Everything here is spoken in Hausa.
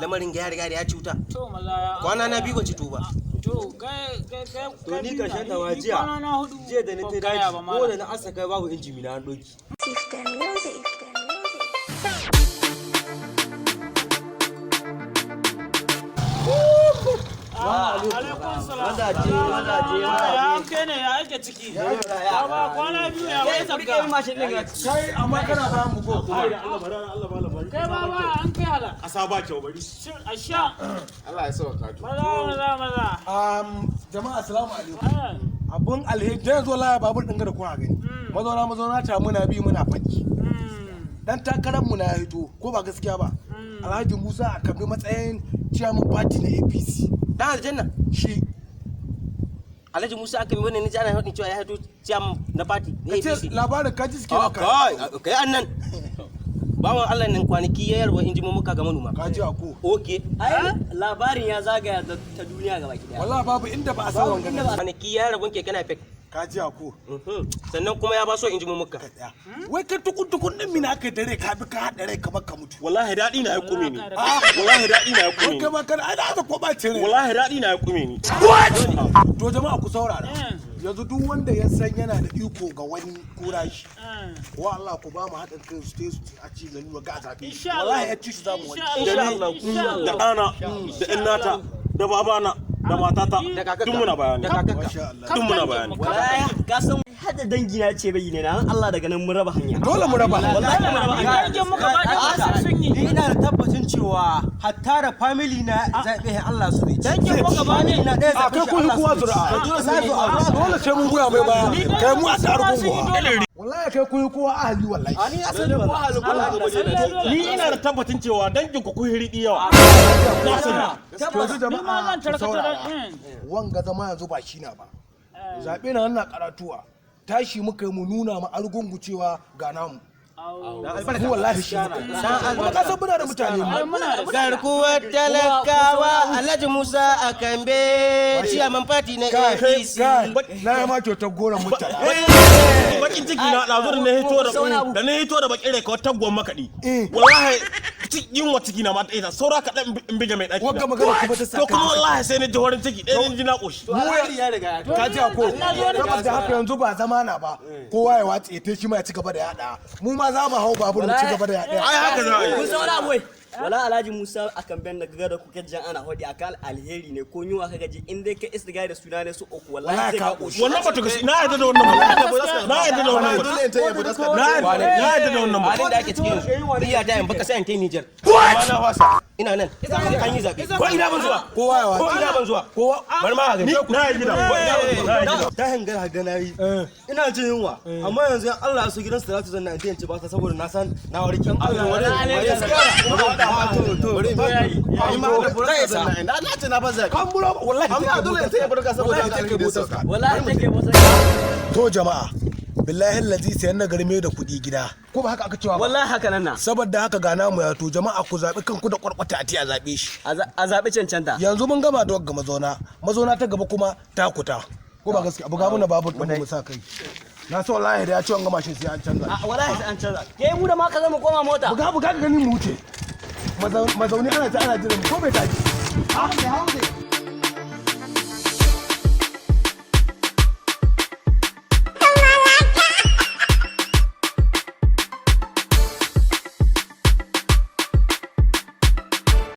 Lamarin ga ya riga da ya cuta. To maza ya. Kwana na biyu ban ci tuwo ba. To kai kai kai. To ni karshen ta ma jiya. Kwana na hudu. Jiya da na ban ta kaya daji ba ko malam. da na asa kai babu injimi na an doki. Sister music. Sister music. Alaikun salam. Mazaje, mazaje, Ya an kai ne ya ake ciki. Ya ba kwana biyu ya wai sabga. Kai amma kana bayan mu ko? Kai ba ba an kai hala. Asa ba kyau bari. Shin a sha. Allah ya sauka to. Maza maza maza. Jama'a assalamu alaikum. Ah, Abun alheri da yanzu wallahi babur din ga da kuna gani. Mazauna mazauna ta muna bi muna fakki. Dan takarar mu na hito ko ba gaskiya ba. Alhaji Musa a kabi matsayin chairman party na APC. Dan aljanna. Shi Alhaji Musa aka mi wannan ni ana hadin cewa ya haito chairman na party na kace APC. labarin kaji suke Ah, baka. kai kai annan. Bawan Allah nan kwanaki ya yarwa injimumuka ga manoma. Kaji a ko. Okay. Ai labarin ya zagaya ta duniya gaba ki daya. Wallahi babu inda ba a san Babu inda wanga. ba Kwanaki ya rabon keke napep. Kaji a ko. Sannan kuma ya ba so injimumuka. Tsaya. Wai kai tukun tukun din mina aka dare ka bi ka haɗa rai kamar ka mutu. Wallahi daɗi na ya kume ni. Wallahi daɗi na ya kume Wai kai ni. ma kana ai da aka kwaba ce rai. Wallahi daɗi na ya kume ni. To jama'a ku saurara. Yanzu duk wanda ya san yana da iko ga wani kura shi. Wa Allah ku ba mu haɗin kai su su a ci gani wa ga zaɓe. Insha Allah. Wallahi ya ci su zamu wani. Insha Da ni, Allah. Insha da Allah. ɗana, da ƴannata, da babana, da matata, Da kakakka. duk muna bayani. Da kakakka. Masha Allah. Duk muna bayani. Wallahi ka san hada dangi na ce bai ne na Allah daga nan mun raba hanya. Dole mu raba. Wallahi mun raba hanya. Dangin muka ba da sun yi. Ni ina da tabbacin cewa hatta da family na zaɓe Allah su ne. Dangin muka ba ne. na ɗaya A zaɓe kai shi kun yi Allah kowa su ne. zuri'a. Dole sai mun goya mai baya. Kai mu a tsar gunguwa. Wallahi kai kun yi kowa ahali wallahi. Ni asali wallahi. Ni ina da tabbacin cewa dangin ku kun riɗi yawa. Na sani. To yanzu Ni ma jama'a zan ku tarkata da. saurara. Wanga zama yanzu ba shi na ba. Zaɓe na nan na karatuwa. Tashi muka yi mu nuna ma argungu cewa ga namu. Mu wallahi shi muka yi. Kuma ka san muna da mutane mu. Muna da Garkuwar talakawa Alhaji Musa Akambe chairman party na Kai, APC. kai, na yi ma kyautar goron mutane. Bakin ciki na ɗazu da na hito da da na hito da bakin rai kawai taggon makaɗi. Eh. Wallahi yunwa ciki na ma ta ita saura kaɗan in bige mai ɗaki. Wagga magana kuma ta To saka. kuma wallahi sai na ji horin ciki ɗaya na ji na ƙoshi. Ka ji ko? Saboda haka yanzu ba zama na ba. Kowa ya watse ta shi ma ya ci gaba da yaɗa. Mu ma za mu hau babur mu ci gaba da yaɗa. Ai haka za a yi. Kun san wani abu wai? Wala Alhaji Musa akan ben da gaga da kuke jan ana hodi akan alheri ne ko yunwa kaga ji in dai ka istiga da suna ne su uku wallahi Wallahi sai ka ka koshi. Wannan batu gaskiya na yarda da wannan batu. Na yarda da wannan batu. Dole in taya budas. Na yarda da wannan batu. Halin da ake cikin yanzu. Iya da in baka sai in tai Niger. Amma na wasa. Ina nan. Sai an yi zaɓe. Ko ina ban zuwa. Kowa ya Ko watse. ina ban zuwa. Kowa Bar ma gani. Ni na yi gida. Ko ina ban zuwa. Na yi gida. Ta hangar haga na yi. Ina jin yunwa amma yanzu in Allah ya so gidan Salatu zan na in ci ba saboda na san na warke. Allah Ni ma da burka zan na ina na ce na ban zaɓe. Kan bura wallahi. Amma dole in taya burka saboda Wallahi alheri da ya sauka. Wallahi take masa. To jama'a, billahi lazi sayan na garme da kuɗi gida. Ko ba haka aka cewa ba? Wallahi haka nan na. Saboda haka ga namu ya to jama'a ku zaɓi kanku da kwarkwata a tiya zaɓe shi. A zaɓi cancanta. Yanzu mun gama da wagga mazauna, mazauna ta gaba kuma takuta. Ko ba gaskiya buga muna babur ɗin mu sa kai. Na so wallahi da ya ce wanga mashin sai an canza. Wallahi sai an canza. Ke mu da ma ka zama koma mota. Buga buga ka gani mu wuce. Mazauni ana ta ana jiran mu ko bai tashi.